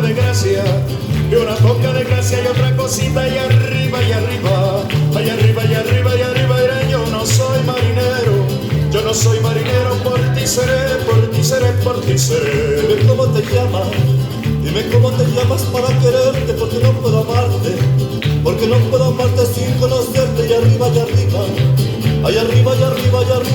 de gracia, y una poca de gracia y otra cosita, y arriba, y arriba, y arriba, y arriba, y arriba, iré. Yo no soy marinero, yo no soy marinero, por ti seré, por ti seré, por ti seré. Dime cómo te llamas, dime cómo te llamas para quererte, porque no puedo amarte, porque no puedo amarte sin conocerte, y arriba, y arriba, ay arriba, y arriba, y arriba.